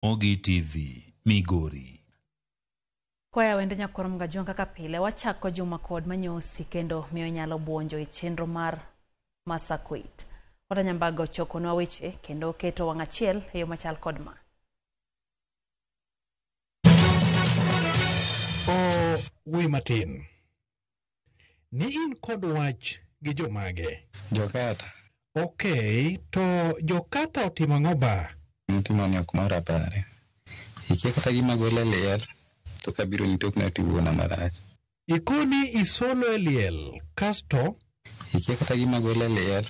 Ramogi TV, Migori. Kwaya wende nyakwar Mgajwang' kaka pile wachako juma kod manyosi kendo miyo inyalo buonjo e chenro mar Masakwit. Walter Nyambaga ochokonwa weche kendo oketo wang' achiel e yo machal kod ma. O wuoyi matin, ni in kod wach gi jomage? Jokata. Ok, to jokata otimo ang'o ba? Mutimo ni ok mora pare. Ikia kata gima golo e liel, to kabiro ni tokna to iwuona marach. Ikoni isolo e liel, kasto? Ikia kata gima golo e liel,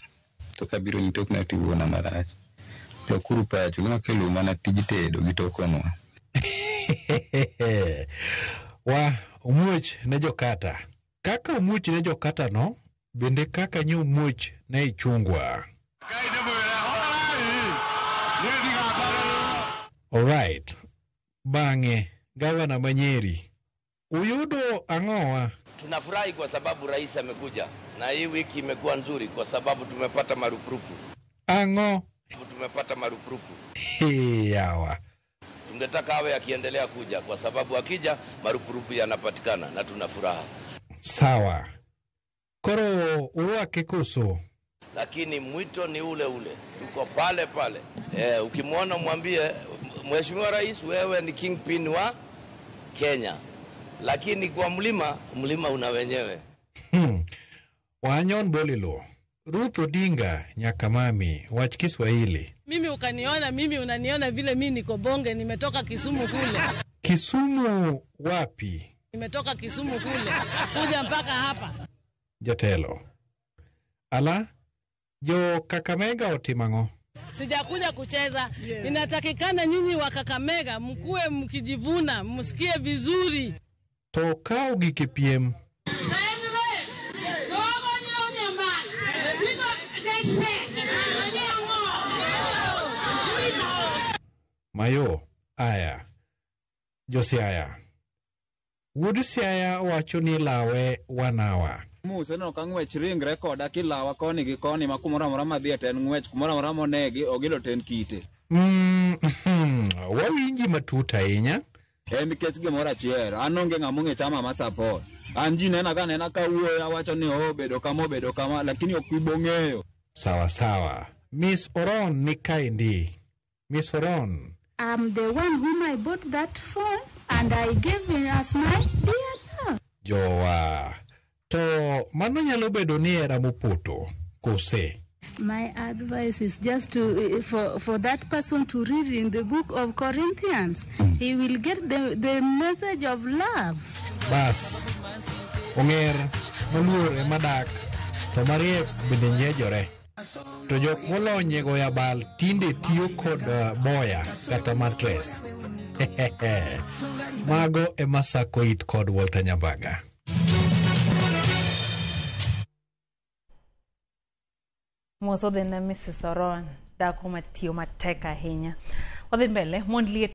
to kabiro ni tokna to iwuona marach. Lokuru pachu, nwakelo mana tij tedo gi tokonwa. Wa, omuoch ne jokata. Kaka omuoch ne jokata no, bende kaka nye omuoch ne ichungwa. Alright. Bang'e, gavana ma Nyeri, uyudo ang'owa? Tunafurahi kwa sababu rais amekuja na hii wiki imekuwa nzuri kwa sababu tumepata marupurupu. Ang'o? Tumepata marupurupu. Yawa. Tungetaka awe akiendelea kuja kwa sababu akija marupurupu yanapatikana na tuna furaha. Sawa. Koro urwake koso? Lakini mwito ni ule ule, tuko pale pale. Ukimwona mwambie Mheshimiwa Rais, wewe ni kingpin wa Kenya, lakini kwa mlima, mlima una wenyewe. Wanyon Bolilo, Ruth Odinga Nyakamami, wach Kiswahili. Mimi ukaniona, mimi unaniona vile mimi niko bonge, nimetoka Kisumu kule. Kisumu wapi? Nimetoka Kisumu kule kuja mpaka hapa. Jatelo. Ala, jo Kakamega otimo ang'o? Sijakuja kucheza. Yeah. Inatakikana nyinyi wa Kakamega mkuwe mkijivuna, msikie vizuri. To ka ogik e piem. Mayo, aya. Josiaya. Wuod Siaya wacho ni lawe wanawa. Muse no ka ng'wech ringre koda kilawa koni gi koni ma kumoro amora madhiye to en ng'wech, kumoro amora monegi ogilo to en kite. Wawinji matut ahinya. En nikech gimoro achiel, an onge ng'ama ong'e chama ma support. An ji nena ka nena ka wuoyo awacho ni oh, obedo kama obedo kama, lakini ok ibo ng'eyo. Sawa sawa. Miss Oron ni kaendi. Miss Oron. I'm the one whom I bought that phone and I gave him as my dear love. Jowa. To mano nyalo bedo ni hera mopoto, kose? My advice is just to for that person to read in the book of Corinthians. He will get the message of love. Bas, ong'er moluor ema dak, to mariek bende nyejore. To jok molony e goyo abal tinde tiyo kod boya kata matres. Mago ema sako it kod Walter Nyambaga. Mos odhi ne Mrs. Oron, dhako matiyo matek ahinya. Wadhi mbele, mond liet